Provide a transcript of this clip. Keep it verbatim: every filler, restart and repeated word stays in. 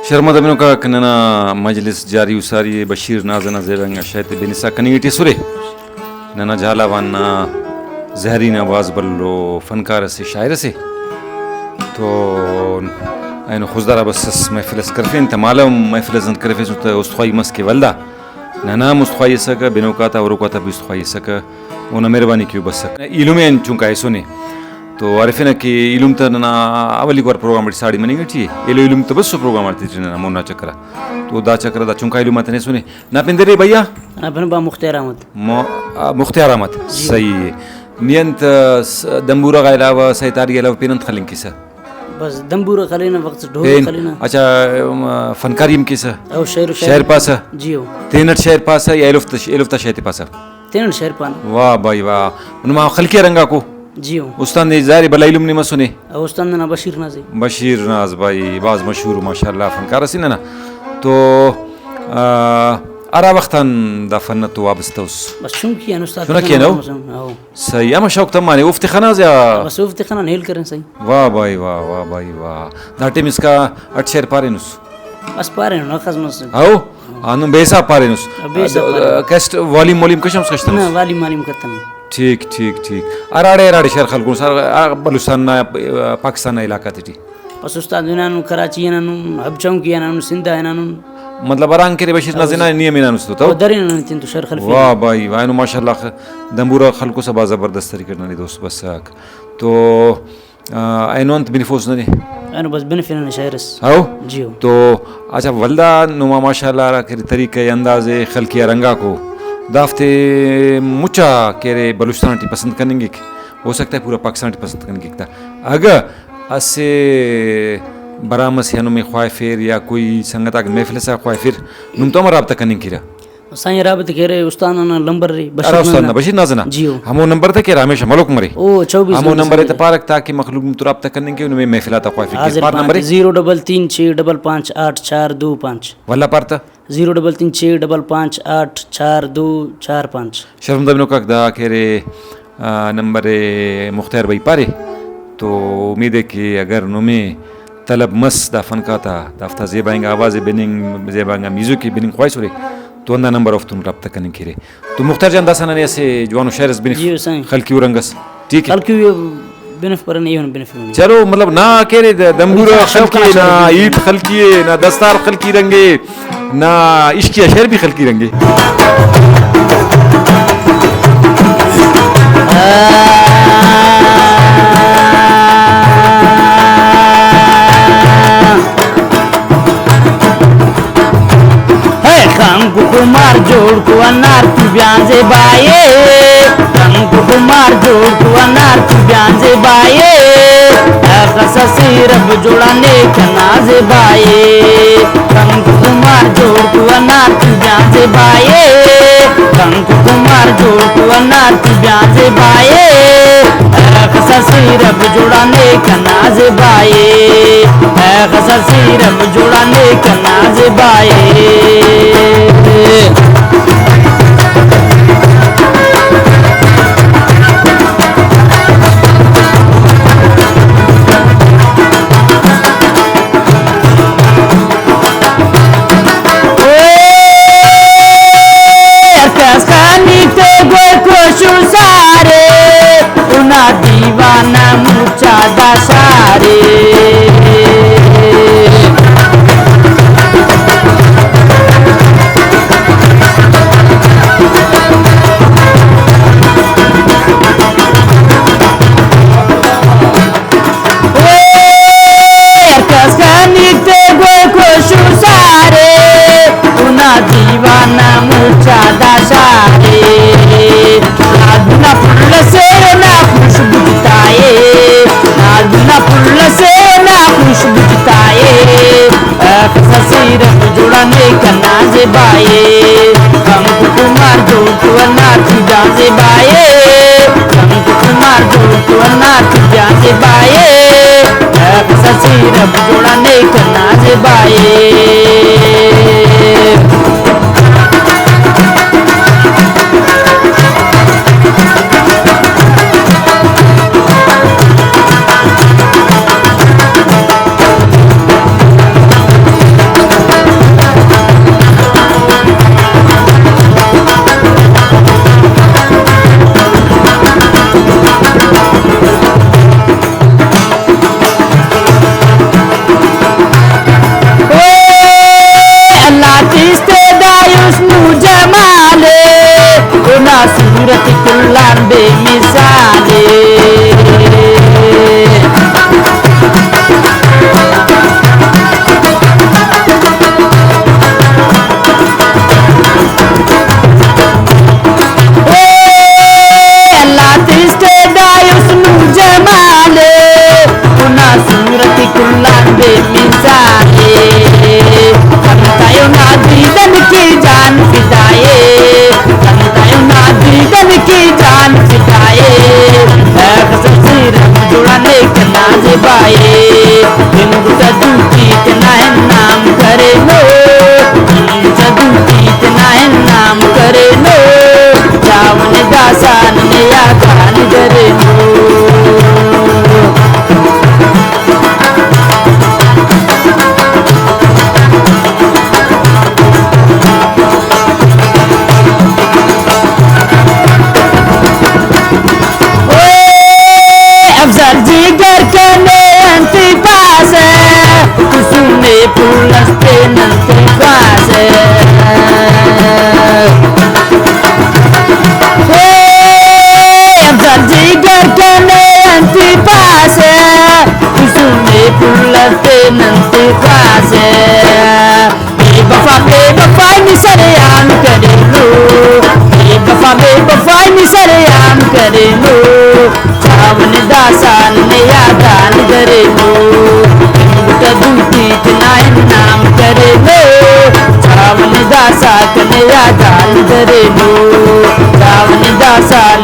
شرمدہ بنوکاک، ننا مجلس جاری و ساری ءِ بشیر ناز ئنا زیبا انگا شئیر تے بنسا کننگ ٹی ئسرے۔ ننا جھالاوان نا زہری نا بھاز بھلو فنکار اسے، شاعر اسے۔ تو اینو خضدار آ بس اس محفل اس کرفین تہ، مالو محفل اس انت کرفیسن تہ، است خواہی مس کہ ولدا ننا ہم است خواہی اسکہ، بنوکا تا، ہروکا تا بھی است خواہی اسکہ، اونا مہربانی کیو بسکہ۔ ایلم ئے آن چنکا ایسونے تو ارفنہ کہ ایلم تہ ننا اولیکو وار پروگرام ٹی ساڑی مننگ ٹی ءِ، ایلو ایلم تہ بسو پروگرام آتے ٹی ننا مونا چکر آ۔ تو دا چکر آ دا چنکا ایلم آتے نے ایسونے۔ نا پن درے بھیا؟ نا پن با مختیار احمد۔ مو-، آ، مختیار احمد، جی۔ صحیح ءِ۔ نی انت، آ، س-، دمبورہ غا علاوہ، سیتاری علاوہ پین انت خلنگ کیسہ؟ بس دمبورہ خلینہ، وخت ڈھول پین۔ خلینہ۔ اچھا، ام، فنکاری ہم کیسہ؟ او شعر و شاعری۔ شعر پاسہ؟ جی او۔ تینٹ شعر پاسہ یا ایلوفتا ش-، ایلوفتا شعر تے پاسہ؟ تینٹ شعر پانہ۔ واہ بھائی واہ۔ نما خلقی آ رنگاکو؟ جی او۔ استاد نے ظاہر ءِ بھلا علم نے مسنے؟ او استاد نا بشیر ناز ءِ۔ بشیر ناز بھائی بھاز مشہور ماشاءاللہ فنکار اسے ننا۔ تو، آ، ہرا وخت آن دا فن تو وابستہ اس؟ بس چنکی آن استاد چنکی آن، ہو؟ مسن، ہو۔ صحیح، ہمہ شوق تمانے اوفتے خناس یا؟ بس اوفتے خنان ہیل کرین صحیح۔ واہ بھائی واہ، واہ بھائی واہ۔ دا ٹائم اسکا اٹ شعر پارینس؟ بس پارینن، اخس مس۔ ہو؟ ہندن بے حساب پارینس۔ بے حساب پارینن۔ کیسٹ والیم والیم کشمس کشتنس؟ نہ، والیم والیم کتنن۔ ٹھیک، ٹھیک، ٹھیک۔ ہراڑے ہراڑے شعر خلکونس، ہر، ہر بلوچستان نا، پاکستان نا علاقہ تیٹی؟ بس استاد ہنانن، کراچی ہنانن، حب چونکی ہنانن، سندھ آ ہنانن۔ مطلب ہرانگ کہ ارے بشیر ناز ہنا نی ہم ہنانس تو؟ او درینن تین تو شعر خلفی۔ واہ بھائی واہ، اینو ماشاءاللہ خ-، دمبورہ خلکوسہ بھاز زبردست طریقہ ٹی ننے دوست بسک۔ تو آ، اینو انت بنفوس ننے؟ اینو بس بنفنہ ننے شاعر اس۔ ہو؟ جی ہو۔ تو اچھا، ولدا نما ماشاءاللہ ہرا کہ طریقہ انداز خلقی آ رنگاکو، دافتے مچا کہ ارے بلوچستان ٹی پسند کننگک، ہو سکتا ہے پورا پاکستان ٹی پسند کننگک تا۔ اگہ اسہ برام ئسے آ نمے خواہفیر یا کوئی سنگت آک محفل ئسے آ خواہفیر، نم تو امر رابطہ کننگ کیرہ؟ سائیں رابطہ کیرے، استاد نا نمبر ارے، بشیر ہرا استاد نا، نا۔ بشیر ناز نا۔ جی او۔ ہمو نمبر تہ کہ ہرا ہمیشہ ملوک مرے۔ او، چوبیس ہمو گھنٹہ نمبر ءِ تہ پارک تاکہ مخلوق تو رابطہ کننگ کہ نمے محفل آتا خواہفک کہ حاضر پار پانچ، نمبر ءِ۔ زیرو ڈبل تین چھ ڈبل پانچ آٹھ چار دو پانچ۔ ولدا پار تہ۔ زیرو ڈبل تین چھ ڈبل پانچ آٹھ چار دو چار پانچ۔ شرمدہ بنوکاک دا کہ ارے آ، نمبر ءِ مختیار بھائی پارے تو امید ءِ کہ اگر نمے طلب مس دا فنکار تا، دافتا زیبا انگا آواز ءِ بننگ، زیبا انگا میوزک ءِ بننگ خواہسرے تو ہندا نمبر اوفتون رابطہ کننگ کیرے۔ تو مختیار جان، داسہ ننے اسہ جوانو شعر اس بنف، جی حسین۔ خلقی و رنگ اس، ٹھیک ہے؟ خلقی و بنف پرنے، ایہن بنف۔ چلو، مطلب، نا کہ ارے د-، دمبورہ خلقی ءِ، نا ہیت خلقی ءِ، نا دستار خلقی رنگ ءِ، نا عشقی آ شعر بھی خلقی رنگ ءِ۔ ہے خنکو خمار جوڑ کو انار تو بیان زیبائے، خنکو خمار جوڑ کو انار تو بیان زیبائے، اخس اسہ رب جوڑا نے کنا زیبائے، خنکو خمار جوڑ کو انار تو بیان زیبائے، خنکو خمار جوڑ کو انار تو بیان زیبائے، اخس اسہ رب جوڑا نے کنا زیبائے، اخس اسہ رب جوڑا نے کنا زیبائے۔ ہر کس خنی تے گل کوشو سارے، اونا دیوانہ مچا دا سارے۔ ہر کس خنی تے گل کوشو سارے، اونا دیوانہ مچا دا سارے۔ نادنا پھل سے نا خوشبو جتائے، نادنا پھل سے نا خوشبو جتائے۔ اخس اسہ رب جوڑا نے کنا زیبائے، خنکو خمار جوڑ کو انار تو جان زیبائے، خنکو خمار جوڑ کو انار تو جان زیبائے، اخس اسہ رب جوڑا نے کنا زیبائے۔ مثال ءِ۔ اے اللہ تسٹ دا حسن و جمال ءِ، اونا صورت کل آن بے مثال ءِ۔ خنتایو نا دیدن کے جان فدا ءِ، خنتایو نا دیدن کے جان فدا ءِ۔ اخس سیرت جوڑانے کنا زیبا ءِ، ہندو تا دوٹی تینا انعام کرینو، ہندو تا دوٹی تینا انعام کرینو، چاون داسان نے یادان درینو۔ اوئے افضل جگر کنے انت پاسہ، قسم پول اس تین انت پاسہ۔ اے افضل جگر کنے انت پاسہ، قسم پول اس تین انت پاسہ۔ بے وفا بے وفائی نی سر عام کرینو، بے وفا بے وفائی نی سر عام کرینو، چاون داسان نے یادان درینو۔ ہندو تا دوٹی تینا انعام کرینو، چاون داسان نے یادان درینو، چاون داسان